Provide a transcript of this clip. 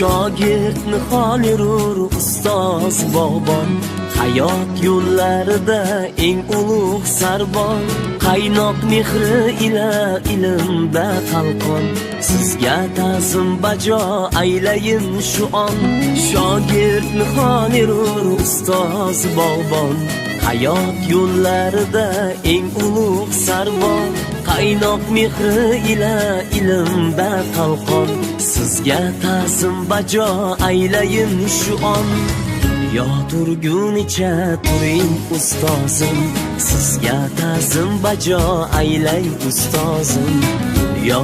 Shogird nihol erur, ustoz bog'bon. Hayot yo'llarida eng ulug' sarbon. Qaynoq mehri ila ilmda qalqon. Sizga ta'zim bajo aylayin shu on. Shogird nihol erur, ustoz bog'bon. Hayot yo'llarida eng ulug' sarbon. Qaynoq mehri ila ilmda qalqon. Sizga ta'zim bajo aylayin shu on. Dunyo turgunicha turing, ustozim. Sizga ta'zim bajo aylay, ustozim. Dunyo